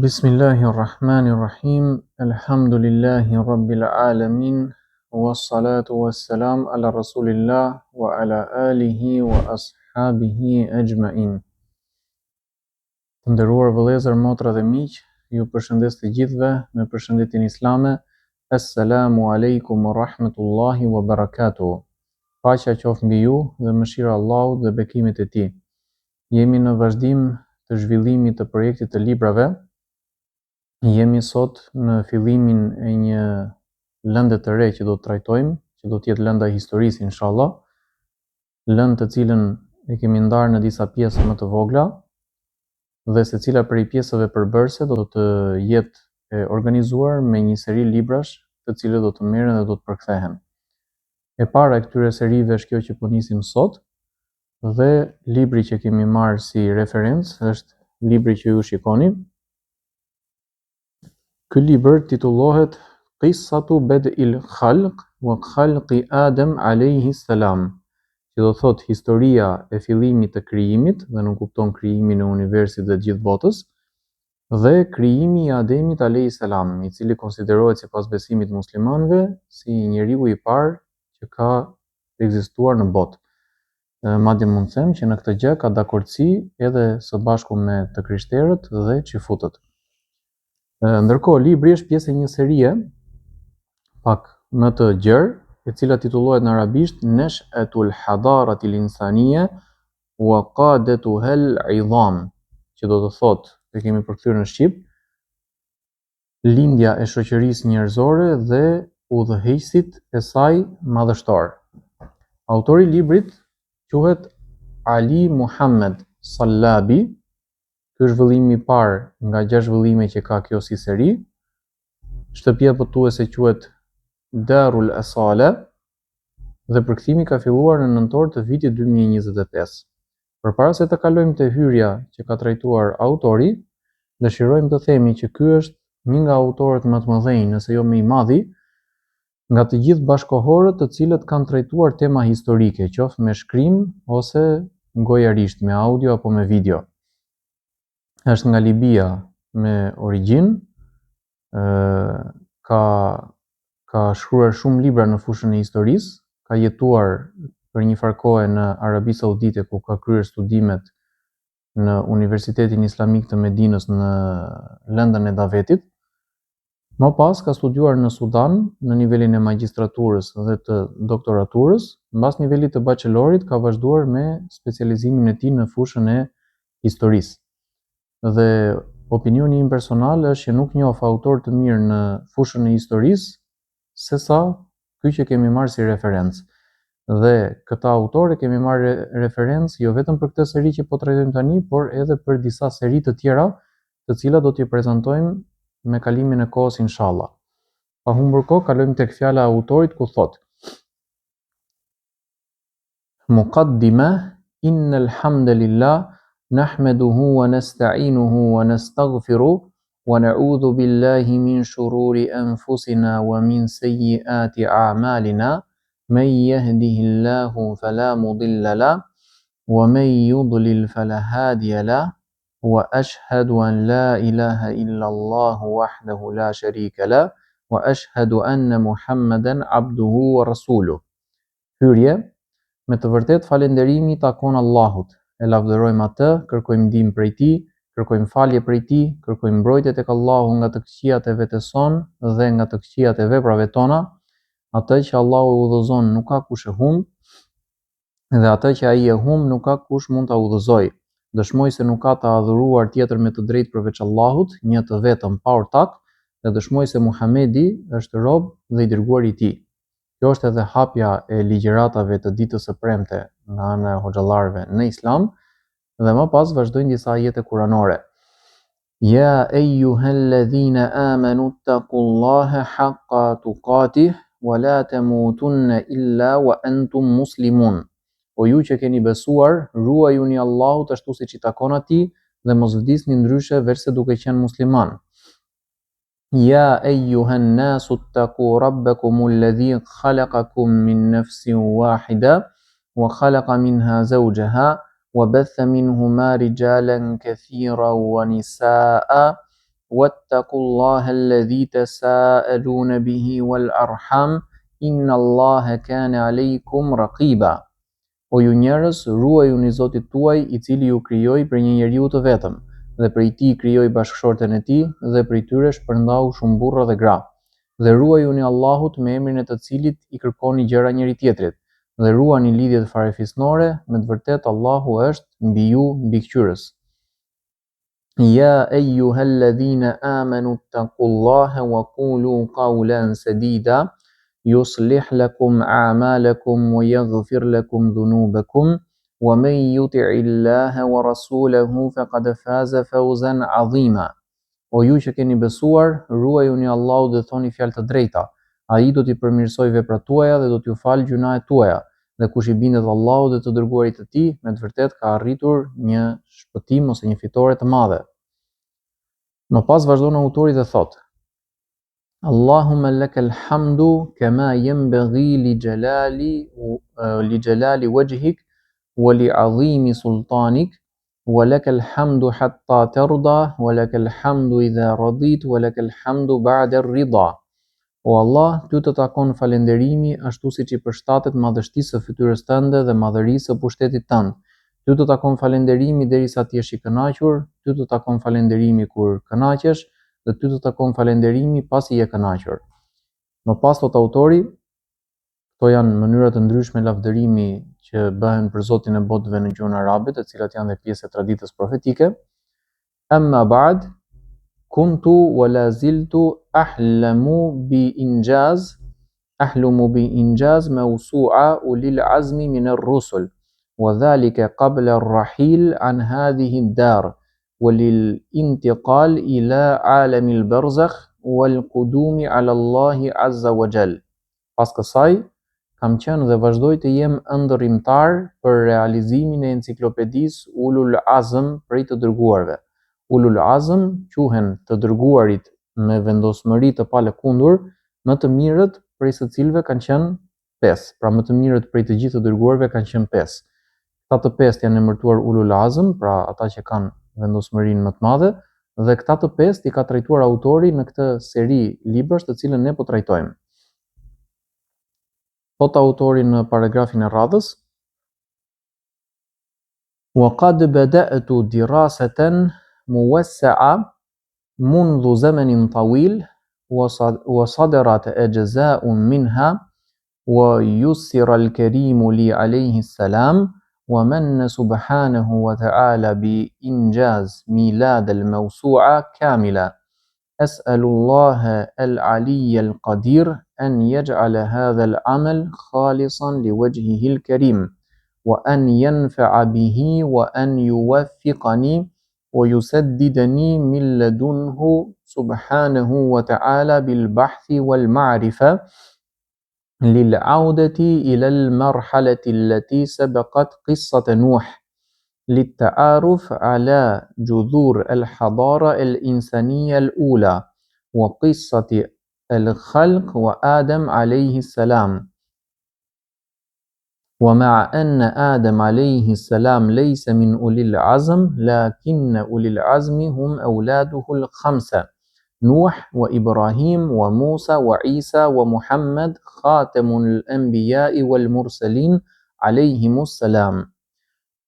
Bismillahi Rahmani Rahim, Elhamdulillahi Rabbil Alamin, Wassalatu wassalam ala Rasulillah wa ala alihi wa ashabihi ajmain. Të nderuar vëllezër, motra dhe miq, ju përshëndes të gjithëve me përshëndetjen islame, Esselamu alejkum wa rahmetullahi wa barakatuh. Paqja qoftë mbi ju dhe mëshira e Allahut dhe bekimet e Tij. Jemi në vazhdim të zhvillimit të projektit të librave. Jemi sot në fillimin e një lënde të re që do të trajtojmë, që do të jetë lënda e historisë inshallah. Lëndë të cilën e kemi ndarë në disa pjesë më të vogla dhe secila prej pjesëve përbërëse do të jetë e organizuar me një seri librash të cilët do të merren dhe do të përkthehen. E para e këtyre serive është kjo që po nisim sot dhe libri që kemi marrë si referencë është libri që ju shikoni. Ky libër titullohet Qissatu Bed'il Khalq wa Khalqi Adem alejhi selam, që do të thotë historia e fillimit të krijimit dhe nënkupton krijimin e universit dhe të gjithë botës, dhe krijimi i Ademit alejhi selam, i cili konsiderohet sipas besimit të muslimanëve si njeriu i parë që ka ekzistuar në botë. Madje mund të them që në këtë gjë ka dakordësi edhe së bashku me të krishterët dhe çifutët. Ndërkohë, libri është pjesë e një serie pak më të gjerë, e cila titullohet në arabisht Nesh'atul Hadaratil Insanie wa Qadetuhel Idham, që do të thotë, e kemi përkthyer në shqip, Lindja e shoqërisë njerëzore dhe udhëheqësit e saj madhështorë. Autori i librit quhet Ali Muhammed Sallabi, ky është vëllimi i parë nga gjashtë vëllime që ka kjo si seri. Shtëpia botuese quhet Darul Asala dhe përkthimi ka filluar në nëntor të vitit 2025. Përpara se të kalojmë te hyrja që ka trajtuar autori, dëshirojmë të themi që ky është një nga autorët më të mëdhenj, nëse jo më i madhi, nga të gjithë bashkëkohorët të cilët kanë trajtuar tema historike, qoftë me shkrim ose gojarisht, me audio apo me video. Është nga Libia me origjinë, ë ka ka shkruar shumë libra në fushën e historisë, ka jetuar për një farë kohe në Arabi Saudite ku ka kryer studimet në Universitetin Islamik të Medinës në lëndën e davetit. Më pas ka studiuar në Sudan në nivelin e magjistraturës dhe të doktoraturës, mbas nivelit të bachelorit ka vazhduar me specializimin e tij në fushën e historisë. Dhe opinioni im personal është që nuk njoh autor të mirë në fushën e historisë sesa ky që kemi marrë si referencë. Dhe këtë autor e kemi marrë referencë jo vetëm për këtë seri që po trajtojmë tani, por edhe për disa seri të tjera, të cilat do t'i prezantojmë me kalimin e kohës inshallah. Pa humbur kohë, kalojmë tek fjala e autorit ku thotë: Muqaddime, Innel hamdelillah, nahmeduhu wa nasta'inuhu wa nastaghfiruh, wa na'udhu billahi min shururi anfusina wa min sayyiati a'malina, men yahdihillahu fala mudilla lah, wa men yudlil fala hadiya lah, wa ashhadu an la ilaha illa Allah wahdahu la sharika lah, wa ashhadu anna Muhammeden abduhu wa rasuluh. Hyrje, Me të vërtetë falënderimi i takon Allahut, e lavdërojmë Atë, kërkojmë ndihmë prej Tij, kërkojmë falje prej Tij, kërkojmë mbrojtje tek Allahu nga të këqijat e vetes sonë dhe nga të këqijat e veprave tona, atë që Allahu e udhëzon nuk ka kush e humb, dhe atë që Ai e humb nuk ka kush mund ta udhëzojë. Dëshmoj se nuk ka të adhuruar tjetër me të drejtë përveç Allahut, një të vetëm, pa ortak, dhe dëshmoj se Muhamedi është rob dhe i dërguari i Tij. Kjo është edhe hapja e ligjëratave të ditës së premte nga ana e hoxhallarëve në Islam dhe më pas vazhdojnë disa ajete kuranore. Ja eyyuhalladhina amanu ittaqullaha haqqa tuqatih wa la tamutunna illa wa antum muslimun. O ju që keni besuar, ruajuni Allahut ashtu siç i takon atij dhe mos vdisni ndryshe veçse duke qenë muslimanë. Ja eyyuhen nasu ittaqu rabbakumul ladhi khalaqakum min nafsin wahida. Wa khalaqa minha zawjaha wa batha minhuma rijalan kathiran wa nisaa wattaqullaha alladhi tasaaluna bihi wal arham inna Allaha kana alaykum raqiba. O ju njerëz, ruajuni Zotit tuaj, i cili ju krijoi prej një njeriu të vetëm, dhe prej tij krijoi bashkëshorten e tij, dhe prej tyre shpërndau shumë burra dhe gra. Dhe ruajuni Allahut me emrin e të cilit i kërkoni gjëra njëri-tjetrit, dhe ruani lidhjet farefisnore, me të vërtetë Allahu është mbi ju mbikëqyrës. Ja ejjuhalladhina amanu ittaqullaha wa qulu qawlan sadida yuslih lakum a'malakum wa yaghfir lakum dhunubakum wa men yuti'illaha wa rasulahu faqad faza fawzan 'azima. O ju që keni besuar, ruajuni Allahut dhe thoni fjalë të drejta. Ai do t'i përmirësojë veprat tuaja dhe do t'ju falë gjynahet tuaja. Dhe kush i bindet Allahut dhe të Dërguarit të Tij, me të vërtetë ka arritur një shpëtim ose një fitore të madhe. Më pas vazhdon autori dhe thotë: Allahumma lakal hamdu kama yanbaghi li jalali li jalali wajhik wa li azimi sultanik wa lakal hamdu hatta tarda wa lakal hamdu idha radit wa lakal hamdu ba'da ar-ridha. O Allah, ty të takon falënderimi ashtu siç i përshtatet madhështisë së fytyrës tënde dhe madhërisë së pushtetit tënd. Ty të takon falënderimi derisa të jesh i kënaqur, ty të takon falënderimi kur kënaqesh dhe ty të takon falënderimi pasi je kënaqur. Më pas thotë autori, këto janë mënyra të ndryshme lavdërimi që bëhen për Zotin e botëve në gjuhën arabe, të cilat janë dhe pjesë e traditës profetike. Amma ba'd, kuntu wa la ziltu ahlamu bi injaz ahlumu bi injaz mawsu'a ulil azmi min ar-rusul wa dhalika qabla ar-rahil an hadhihi ad-dar wa lil intiqal ila alami al-barzakh wal qudumi ala Allahi azza wa jall. Pas kësaj, kam qenë dhe vazhdoj të jem ëndërrimtar për realizimin e enciklopedisë Ulul Azm prej të dërguarve. Ulul Azm quhen të dërguarit me vendosmëri të palëkundur, më të mirët prej së cilëve kanë qenë pesë. Pra më të mirët prej të gjithë të dërguarve kanë qenë pesë. Këta të pestë janë emërtuar Ulul Azm, pra ata që kanë vendosmërinë më të madhe, dhe këta të pestë i ka trajtuar autori në këtë seri librash të cilën ne po trajtojmë. Thotë autori në paragrafin e radhës, Wa qad bada'tu dirasatan muwassa'a منذ زمن طويل وصدرت أجزاء منها ويسر الكريم لي عليه السلام ومن سبحانه وتعالى بإنجاز ميلاد الموسوعة كاملة أسأل الله العلي القدير أن يجعل هذا العمل خالصا لوجهه الكريم وأن ينفع به وأن يوفقني ويسددني من لدنه سبحانه وتعالى بالبحث والمعرفة للعودة إلى المرحلة التي سبقت قصة نوح للتعارف على جذور الحضارة الإنسانية الأولى وقصة الخلق وآدم عليه السلام ومع أن آدم عليه السلام ليس من أولي العزم لكن أولي العزم هم أولاده الخمسة نوح وإبراهيم وموسى وعيسى ومحمد خاتم الأنبياء والمرسلين عليهم السلام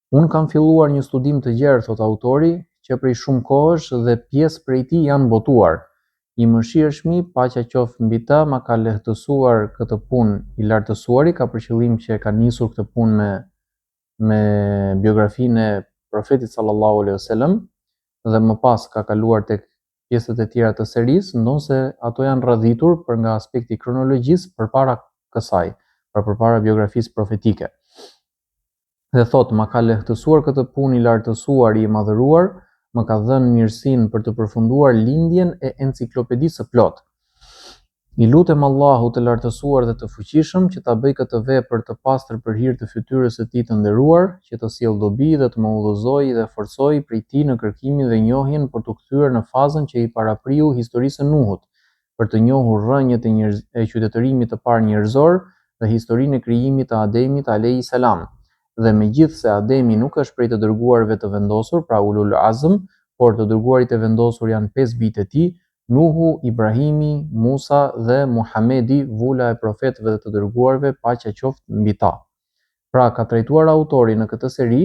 Unë kam filluar një studim të gjerë, thotë autori, që prej shumë kohësh dhe pjesë prej tij janë botuar. I mëshirshmi, paqja qoftë mbi të, ma ka lehtësuar këtë punë, i lartësuari ka për qëllim që e ka nisur këtë punë me me biografinë e Profetit sallallahu alejhi wasallam dhe më pas ka kaluar tek pjesët e tjera të serisë, ndonëse ato janë radhitur për nga aspekti i kronologjisë përpara kësaj, pra përpara biografisë profetike. Dhe thotë, ma ka lehtësuar këtë punë i lartësuari i madhëruar, më ka dhënë mirësinë për të përfunduar lindjen e enciklopedisë së plotë. I lutem Allahut të lartësuar dhe të fuqishëm që ta bëjë këtë vepër të pastër për hir të fytyrës së Tij të nderuar, që të sjellë dobi dhe të më udhëzojë dhe forcojë prej Tij në kërkimin dhe njohjen për t'u kthyer në fazën që i parapriu historisë së Nuhut, për të njohur rrënjët e, e qytetërimit të parë njerëzor dhe historinë e krijimit të Ademit alejhi selam. Dhe megjithëse Ademi nuk është prej të dërguarve të vendosur, pra Ulul Azm, por të dërguarit e vendosur janë pesë bijtë e tij, Nuhu, Ibrahimi, Musa dhe Muhamedi, vula e profetëve dhe të dërguarve, paqja qoftë mbi ta. Pra, ka trajtuar autori në këtë seri,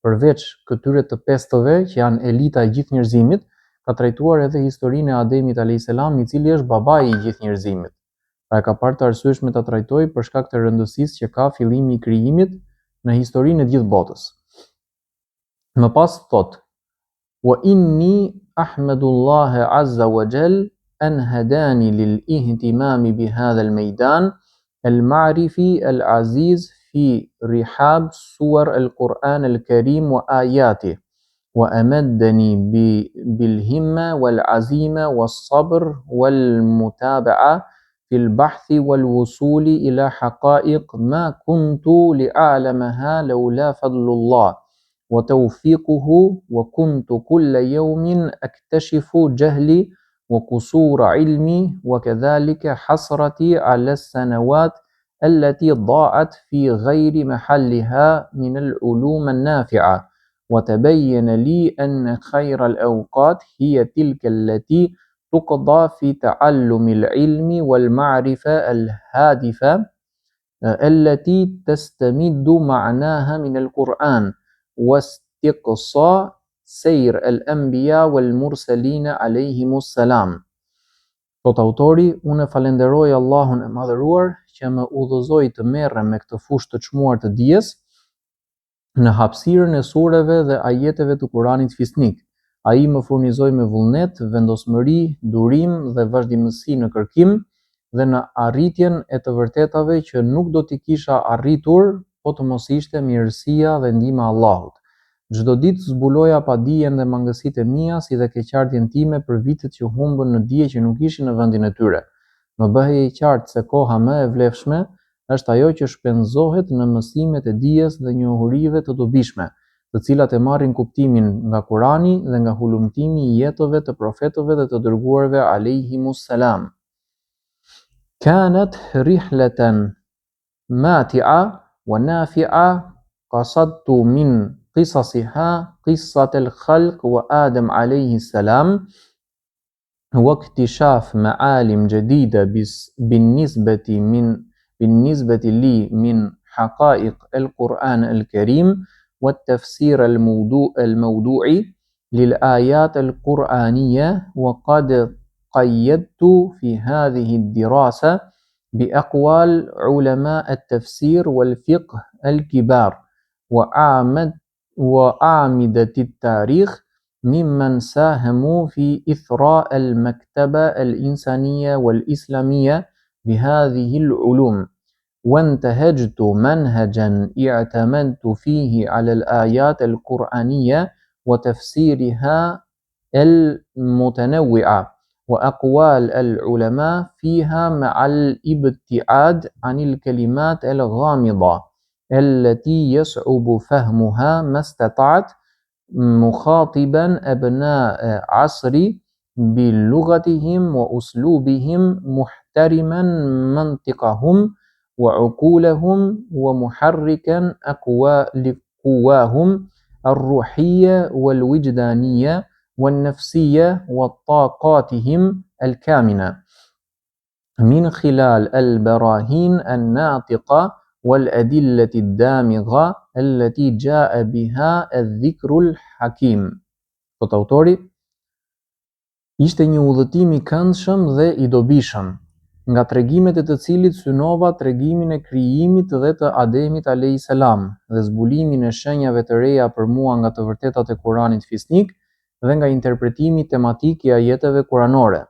përveç këtyre të pestëve që janë elita e gjithë njerëzimit, ka trajtuar edhe historinë e Ademit alejhi selam, i cili është babai i gjithë njerëzimit. Pra e ka parë të arsyeshme ta trajtojë për shkak të rëndësisë që ka fillimi i krijimit në historinë e gjithë botës. Më pas thotë: Wa inni ahmadullaha azza wa jall an hadani lil ihtimami bi hadha al mejdan al ma'rifi al aziz fi rihab suwar al Quran al Karim wa ayatih wa amaddani bil himma wal azima was sabr wal mutaba'a fi al bahthi wal wusuli ila haqa'iq ma kuntu li a'lamaha lawla fadlullah wa tawfiquhu wa kuntu kulla yawmin aktashifu jahli wa qusura ilmi wa kadhalika hasrati ala as-sanawat allati da'at fi ghayri mahalliha min al-ulum an-nafi'a wa tabayyana li anna khayra al-awqat hiya tilka allati tuqda fi ta'allumi al-ilmi wal-ma'rifa al-hadifa allati tastamiddu ma'naha min al-Qur'an wastiqsa sejr al-anbiya wal-mursalin alayhimus salam. Thotë autori, unë e falenderoj Allahun e Madhëruar që më udhëzoi të merrem me këtë fushë të çmuar të dijes, në hapësirën e sureve dhe ajeteve të Kuranit fisnik. Ai më furnizoi me vullnet, vendosmëri, durim dhe vazhdimësi në kërkim dhe në arritjen e të vërtetave që nuk do t'i kisha arritur po të mos ishte mirësia dhe ndihma e Allahut. Çdo ditë zbuloja padijen dhe mangësitë e mia si dhe keqardhjen time për vitet që humbën në dije që nuk ishin në vendin e tyre. Më bëhej e qartë se koha më e vlefshme është ajo që shpenzohet në mësimet e dijes dhe njohurive të dobishme, të cilat e marrin kuptimin nga Kurani dhe nga hulumtimi i jetëve të profetëve dhe të dërguarve alejhimus selam. Kanat rihlatan mati'a wa nafi'a qasadtu min qisasiha qissat al-khalq wa Adam alayhi salam واكتشاف معالم جديدة بالنسبة من بالنسبة لي من حقائق القرآن الكريم والتفسير الموضوع الموضوعي للآيات القرآنية وقد قيدت في هذه الدراسة بأقوال علماء التفسير والفقه الكبار وأعمد وأعمدة التاريخ ممن ساهموا في إثراء المكتبة الإنسانية والإسلامية بهذه العلوم وانتهجت منهجا اعتمدت فيه على الآيات القرآنية وتفسيرها المتنوعة وأقوال العلماء فيها مع الابتعاد عن الكلمات الغامضة التي يصعب فهمها ما استطعت مخاطبا أبناء عصري بلغتهم وأسلوبهم محترما منطقهم وعقولهم ومحركا أقوى لقواهم الروحية والوجدانية والنفسية وطاقاتهم الكامنة من خلال البراهين الناطقة والأدلة الدامغة التي جاء بها الذكر الحكيم. Thotë autori, Ishte një udhëtim i këndshëm dhe i dobishëm, nga tregimet e të cilit synova tregimin e krijimit dhe të Ademit alejhi selam dhe zbulimin e shenjave të reja për mua nga të vërtetat e Kuranit fisnik dhe nga interpretimi tematik i ajeteve kuranore.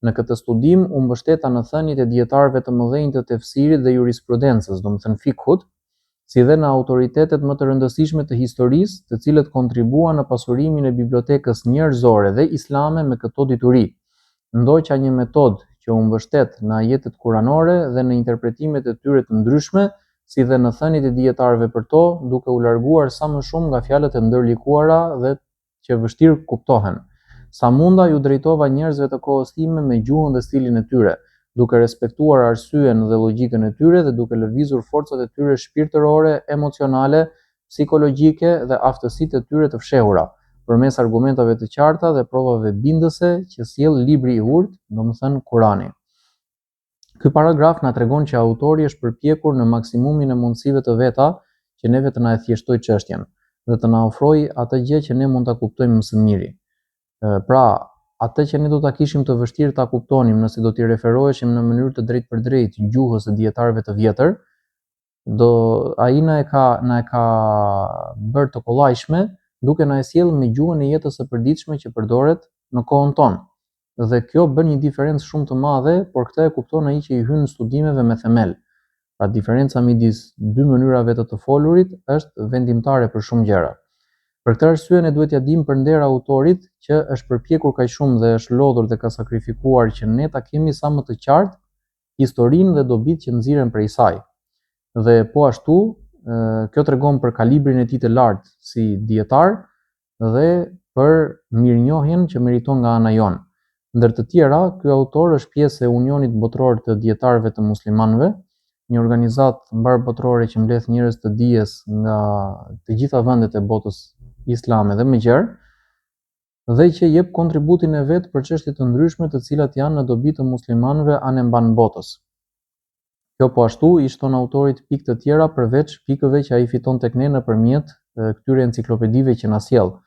Në këtë studim u mbështeta në thëniet e dijetarëve të mëdhenj të tefsirit dhe jurisprudencës, domethënë fikhut, si dhe në autoritetet më të rëndësishme të historisë, të cilët kontribuan në pasurimin e bibliotekës njerëzore dhe islame me këto dituri. Ndoqa një metodë që u mbështet në ajetet kuranore dhe në interpretimet e tyre të ndryshme, si dhe në thëniet e dijetarëve për to, duke u larguar sa më shumë nga fjalët e ndërlikuara dhe që vështirë kuptohen. Sa munda iu drejtova njerëzve të kohës time me gjuhën dhe stilin e tyre, duke respektuar arsyen dhe logjikën e tyre dhe duke lëvizur forcat e tyre shpirtërore, emocionale, psikologjike dhe aftësitë e tyre të fshehura, përmes argumentave të qarta dhe provave bindëse që sjell libri i urtë, domethënë Kurani. Ky paragraf na tregon që autori është përpjekur në maksimumin e mundësive të veta që neve të na e thjeshtojë çështjen dhe të na ofrojë atë gjë që ne mund ta kuptojmë më së miri. Pra, atë që ne do ta kishim të vështirë ta kuptonim nëse do t'i referoheshim në mënyrë të drejtpërdrejtë gjuhës së dijetarëve të vjetër, do ai na e ka na e ka bërë të kollajshme duke na e sjellë me gjuhën e jetës së përditshme që përdoret në kohën tonë. Dhe kjo bën një diferencë shumë të madhe, por këtë e kupton ai që i hyn studimeve me themel. Pra diferenca midis dy mënyrave të të folurit është vendimtare për shumë gjëra. Për këtë arsye ne duhet t'ia dimë për nder autorit që është përpjekur kaq shumë dhe është lodhur dhe ka sakrifikuar që ne ta kemi sa më të qartë historinë dhe dobitë që nxirren prej saj. Dhe po ashtu, kjo tregon për kalibrin e tij të lartë si dijetar dhe për mirënjohjen që meriton nga ana jonë. Ndër të tjera, ky autor është pjesë e Unionit Botëror të Dijetarëve të Muslimanëve, një organizatë mbarëbotërore që mbledh njerëz të dijes nga të gjitha vendet e botës islame dhe më gjerë, dhe që jep kontributin e vet për çështje të ndryshme të cilat janë në dobi të muslimanëve anembanë botës. Kjo po ashtu i shton autorit pikë të tjera përveç pikëve që ai fiton tek ne nëpërmjet këtyre enciklopedive që na sjell.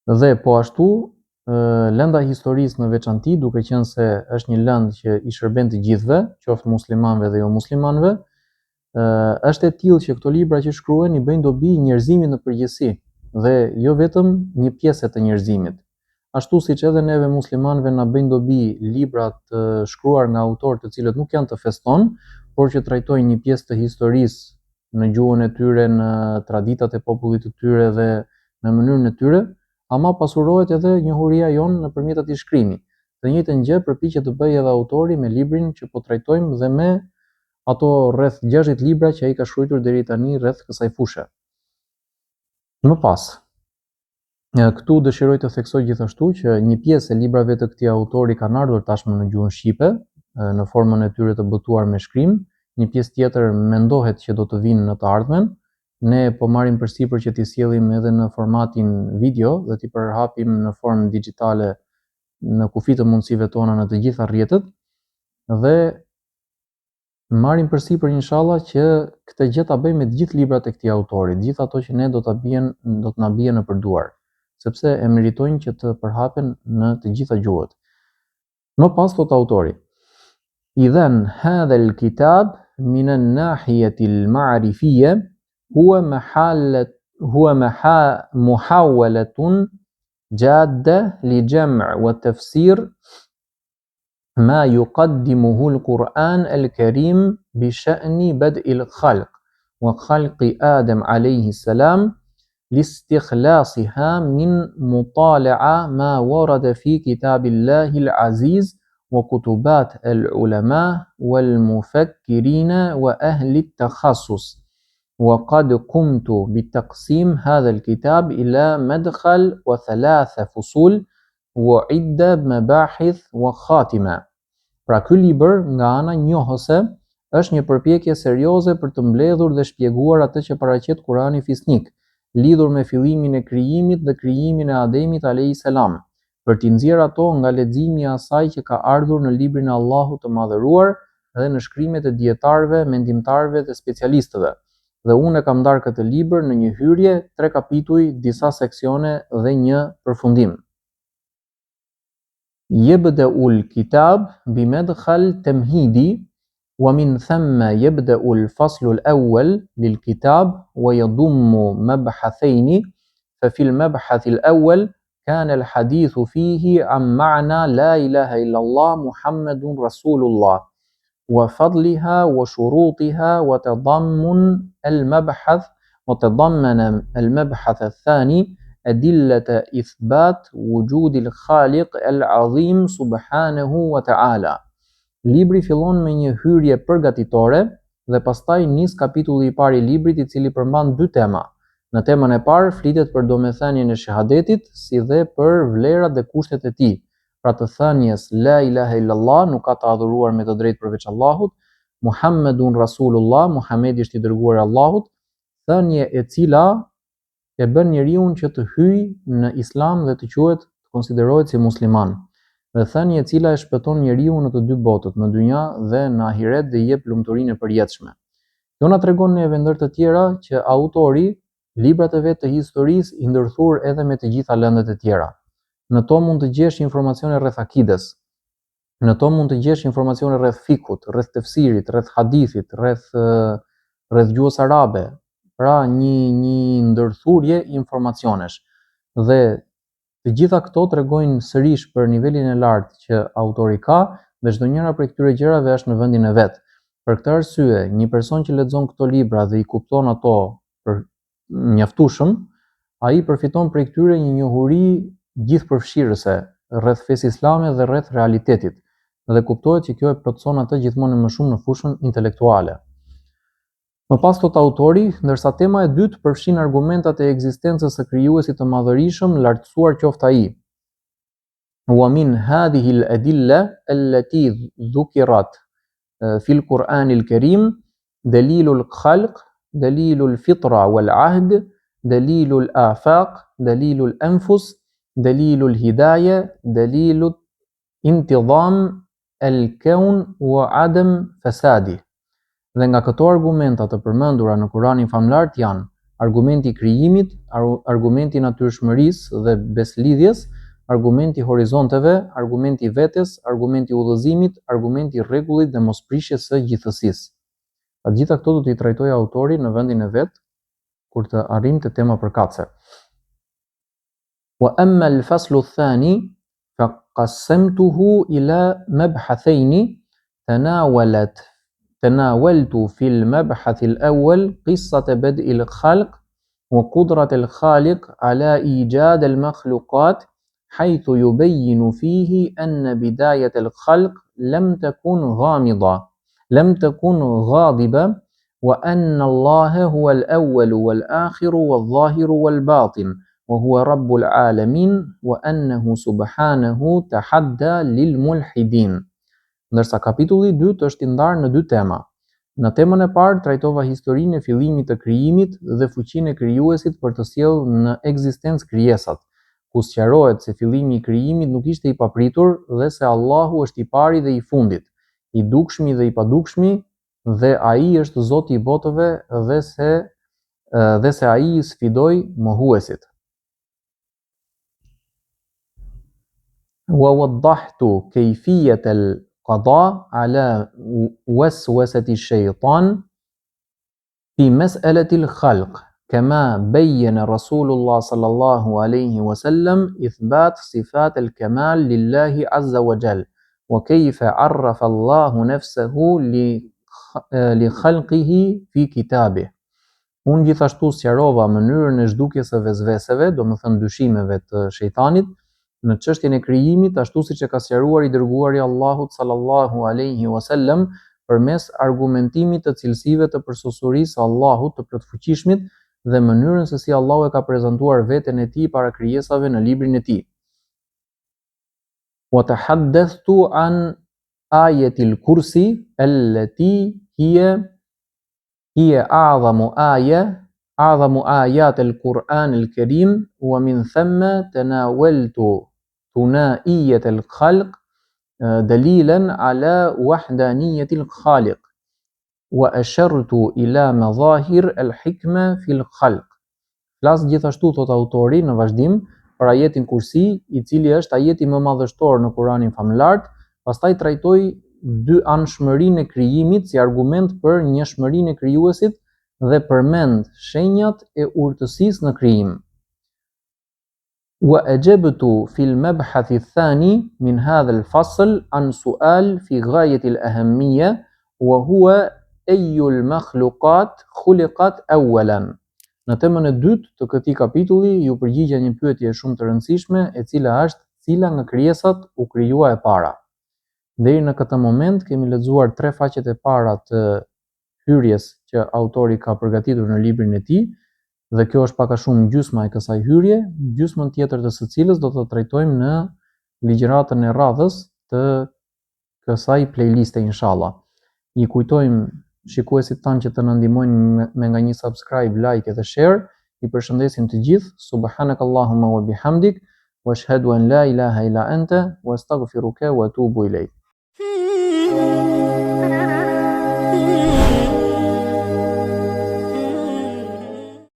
Dhe po ashtu lënda e historisë në veçanti, duke qenë se është një lëndë që i shërben të gjithëve, qoftë muslimanëve dhe jo muslimanëve, është e tillë që këto libra që shkruhen i bëjnë dobi njerëzimit në përgjithësi dhe jo vetëm një pjese të njerëzimit. Ashtu siç edhe neve muslimanëve na bëjnë dobi libra të shkruar nga autorë të cilët nuk janë të fesë tonë, por që trajtojnë një pjesë të historisë në gjuhën e tyre, në traditat e popullit të tyre dhe në mënyrën e tyre, ama pasurohet edhe njohuria jonë nëpërmjet atij shkrimi. Të njëjtën gjë përpiqet të bëjë edhe autori me librin që po trajtojmë dhe me ato rreth 60 libra që ai ka shkruar deri tani rreth kësaj fushe. Më pas, këtu dëshiroj të theksoj gjithashtu që një pjesë e librave të këtij autori kanë ardhur tashmë në gjuhën shqipe, në formën e tyre të botuar me shkrim, një pjesë tjetër mendohet që do të vinë në të ardhmen. Ne po marrim përsipër që t'i sjellim edhe në formatin video dhe t'i përhapim në formë digjitale në kufi të mundësive tona në të gjitha rrjetet dhe Marrim përsipër inshallah që këtë gjë ta bëjmë me të gjithë librat e këtij autori, të gjithë ato që ne do ta bien, do të na bien nëpër duar, sepse e meritojnë që të përhapen në të gjitha gjuhët. Më pas thotë autori: Idhan hadha al-kitab min an-nahiyati al-ma'rifiyya huwa mahallat huwa maha muhawalatun jadda li jam' wa tafsir ما يقدمه القرآن الكريم بشأن بدء الخلق وخلق آدم عليه السلام لاستخلاصها من مطالعة ما ورد في كتاب الله العزيز وكتبات العلماء والمفكرين وأهل التخصص وقد قمت بتقسيم هذا الكتاب إلى مدخل وثلاث فصول Wa idda mabahith wa khatima. Pra ky libër, nga ana njohëse, është një përpjekje serioze për të mbledhur dhe shpjeguar atë që paraqet Kurani Fisnik, lidhur me fillimin e krijimit dhe krijimin e Ademit alejhi selam, për t'i nxjerrë ato nga leximi i asaj që ka ardhur në librin e Allahut të Madhëruar dhe në shkrimet e dijetarëve, mendimtarëve dhe specialistëve. Dhe unë e kam ndarë këtë libër në një hyrje, tre kapituj, disa seksione dhe një përfundim. Yebda'u al-kitab bimedkhal tamhidi wa min thumma yebda'u al-faslu al-awwal lil-kitab wa yadummu mabhathayn fa fi al-mabhath al-awwal kana al-hadithu fihi an ma'na la ilaha illa Allah Muhammedun Rasulullah wa fadliha wa shurutiha wa tadammun al-mabhath wa tadammana al-mabhath ath-thani adillata ithbat wujud al-Khaliq al-Azim subhanahu wa ta'ala. Libri fillon me një hyrje përgatitore dhe pastaj nis kapitulli i parë i librit i cili përmban dy tema. Në temën e parë flitet për domethënien e shehadetit si dhe për vlerat dhe kushtet e tij, pra të thënies La ilahe illallah, nuk ka të adhuruar me të drejtë përveç Allahut, Muhammedun Rasulullah, Muhamedi është i dërguar i Allahut, thënie e cila e bën njeriun që të hyjë në Islam dhe të quhet, të konsiderohet si musliman, dhe thënie e cila e shpëton njeriun në të dy botët, në dynja dhe në ahiret dhe i jep lumturinë e përjetshme. Kjo na tregon neve ndër të tjera që autori librat e vet të historisë i ndërthur edhe me të gjitha lëndët e tjera. Në to mund të gjesh informacione rreth akides, Në to mund të gjesh informacione rreth fikhut, rreth tefsirit, rreth hadithit, rreth rreth gjuhës arabe, pra një një ndërthurje informacionesh. Dhe të gjitha këto tregojnë sërish për nivelin e lartë që autori ka dhe çdo njëra prej këtyre gjërave është në vendin e vet. Për këtë arsye, një person që lexon këto libra dhe i kupton ato për mjaftueshëm, ai përfiton prej këtyre një njohuri gjithëpërfshirëse rreth fesë islame dhe rreth realitetit, dhe kuptohet që kjo e plotëson atë gjithmonë e më shumë në fushën intelektuale. Më pas thotë autori, ndërsa tema e dytë përfshin argumentat e ekzistencës së Krijuesit të Madhërishëm, lartësuar qoftë Ai. Wa min hadhihi al-adilla allati dhukirat fi al-Quran al-Karim dalilu al-khalq, dalilu al-fitra wal-ahd, dalilu al-afaq, dalilu al-anfus, dalilu al-hidayah, dalilu intidham el-keun wa adem fesadi. Dhe nga këto argumenta të përmendura në Kuranin Famëlartë janë, argumenti i krijimit, argumenti i natyrshmërisë dhe besëlidhjes, argumenti i horizonteve, argumenti i vetes, argumenti i udhëzimit, argumenti i rregullit dhe mosprishjes së gjithësisë. Pra të gjitha këto do t'i trajtojë autori në vendin e vet kur të arrijmë te tema përkatëse. Wa amma al-faslu ath-thani fa qassamtuhu ila mabhathayni tanawalat tanawaltu fi al-mabhath al-awwal qissat bad'i al-khalq wa qudrat al-khaliq ala ijad al-makhluqat حيث يبين فيه أن بداية الخلق لم تكن غامضة لم تكن غاضبة وأن الله هو الأول والآخر والظاهر والباطن وهو رب العالمين وأنه سبحانه تحدى للملحدين Ndërsa kapitulli i dytë është i ndarë në dy tema. Në temën e parë trajtova historinë e fillimit të krijimit dhe fuqinë e Krijuesit për të sjellë në ekzistencë krijesat, ku sqarohet se fillimi i krijimit nuk ishte i papritur dhe se Allahu është i pari dhe i fundit, i dukshmi dhe i padukshmi dhe Ai është Zoti i botëve dhe se dhe se Ai i sfidoi mohuesit. Wa waddahtu kayfiyat al-qada ala waswasati ash-shaytan fi mas'alati al-khalq kama bayyana Rasulullah sallallahu alayhi wa sallam ithbat sifat al-kamal lillahi azza wa jal wa kayfa arrafa Allahu nafsahu li li khalqihi fi kitabih. Unë gjithashtu sqarova mënyrën e zhdukjes së vesveseve, domethënë dyshimeve të shejtanit, në çështjen e krijimit, ashtu siç e ka sqaruar i Dërguari i Allahut sallallahu alejhi ue sellem përmes argumentimit të cilësive të përsosurisë së Allahut të Plotfuqishmit dhe mënyrën se si Allahu e ka prezantuar veten e Tij para krijesave në Librin e Tij. Wa tahaddathtu an ajetil kursi allati hiya Hiya a'zamu aya a'zamu ayat al-Quran al-Karim wa min thamma tanawaltu thunaiyat al-khalq dalilan ala wahdaniyat al-khaliq wa ashartu ila madhahir al-hikma fi al-khalq. Flas gjithashtu, thotë autori në vazhdim, për ajetin Kursi, i cili është ajeti më madhështor në Kuranin Famëlartë, pastaj trajtoj dyanshmërinë e krijimit si argument për njëshmërinë e Krijuesit dhe përmend shenjat e urtësisë në krijim. Wa ajabtu fi al-mabhath ath-thani min hadha al-fasl an su'al fi ghayat al-ahammiya wa huwa ayyu al-makhluqat khuliqat awwalan. Në temën e dytë të këtij kapitulli iu përgjigja një pyetjeje shumë të rëndësishme, e cila është cila nga krijesat u krijua e para. Deri në këtë moment kemi lexuar tre faqet e para të hyrjes që autori ka përgatitur në librin e tij dhe kjo është pak a shumë gjysma e kësaj hyrje, gjysmën tjetër të së cilës do ta trajtojmë në ligjëratën e radhës të kësaj playliste inshallah. I kujtojmë shikuesit tanë që të na ndihmojnë me nga një subscribe, like dhe share. I përshëndesim të gjithë. Subhanakallahumma wa bihamdik wa ashhadu an la ilaha illa anta wa astaghfiruka wa atubu ilayk.